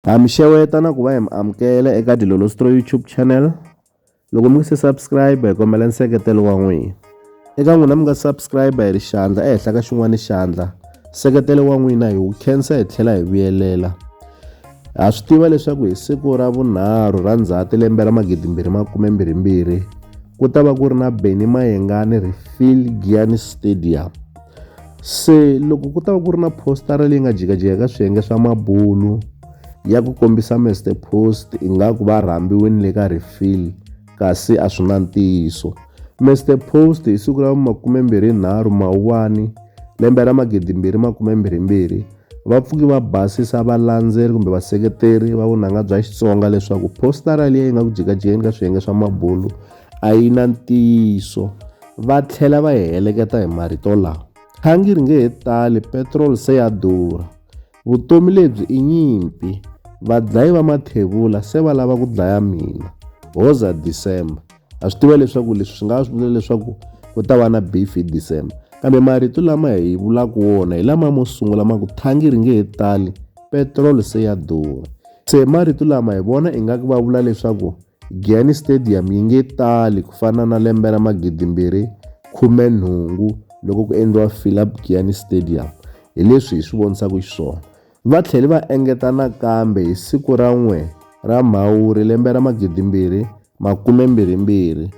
Ha mi xeweta na ku va hi mi amukela eka Dilolostro YouTube channel. Loko mi nga se subscribe hi kombela nseketelo wa n'wina. Eka n'wina mi nga subscribe hi ri xandla ehenhla ka xin'wana xandla. Nseketelo wa n'wina hi wu khensa hi tlhela hi vuyelela. Ha swi tiva leswaku hi siku ra vunharhu ra Ndzhati lembe ra 2022 ku ta va ku ri na Benny Mayengani Refill Giyani Stadium. Se loko ku ta va ku ri na postara leyi nga jikajika ka swiyenge swa mabulu ya ku kombisa Mister Post ingaku va rhambiwini le ka refill kasi a swi na ntiyiso. Mister Post hi siku ra makumembirhinharhu Mawuwani lembe ra 2022 va pfuke va basisa valandzeri kumbe vaseketeri va vunanga bya Xitsonga leswaku postara liya yi nga ku jikajikeni ka swiyenge swa mabulu a yi na ntiyiso va tlhela va hi heleketa hi marito lawa thangi ri nge he tali petrol se ya durha vutomi lebyi i nyimpi vadlayi va mathevula se va lava ku dlaya mina hoza December ha swi tiva leswaku leswi swi nga swi vula leswaku ku ta va na beef hi December kambe marito lama hi vulaka wona hi lama mo sungula ma ku thangi ri nge he tali petrol se ya durha se marito lama hi vona ingaku va vula leswaku Giyani Stadium yi nge tali ku fana na lembe ra 2018 loko ku endliwa Fill Up Giyani Stadium, hi leswi hi swi vonisaka xiswona. Va tlhele va engeta nakambe hi siku ra 1 ra Mhawuri lembe ra 2022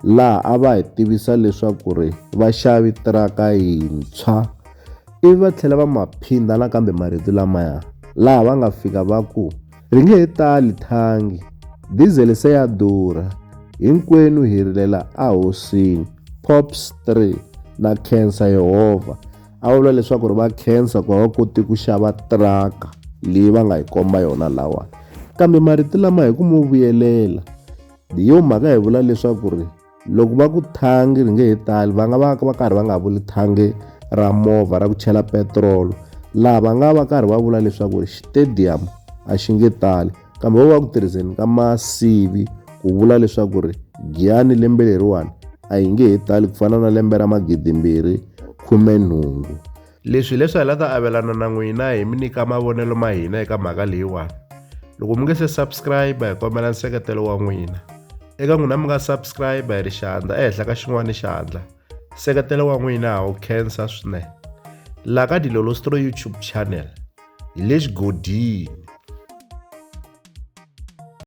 laha a va hi tivisa leswaku ri va xavi tiraka yintshwa ivi va tlhela va ma phindha nakambe marito lamaya laha va nga fika va ku Ri nge he tali thangi, dizele se ya durha, hinkwenu hi rilela a hosini. Pops 3 na khensa Yehovha. A va vula leswaku ri va khensa ku va va koti ku xava tiraka leyi va nga hi komba yona lawani. Kambe marito lama hi ku mo vuyelela hi yo mhaka hi vula leswaku ri Loko va ku thangi ri nge he tali va nga va va karhi va nga vuli thangi ra movha ra ku chela petirolo laha va nga va karhi va vula leswaku xitediyamu a xi nge tali kambe vo va ku tirhiseni ka masivi ku vula leswaku ri Giyani lembe leriwani a yi nge he tali ku fana na lembe ra 2018. Leswi hi leswi hi la ta avelana na n'wina hi mi nyika mavonelo ma hina eka mhaka leyiwani. Loko mi nge se subscribe hi kombela nseketelo wa n'wina. Eka n'wina mi nga subscribe hi ri xandla ehenhla ka xin'wana xandla. Nseketelo wa n'wina ha wu khensa swinene. La ka Dilolostro YouTube channel hi le xigodini.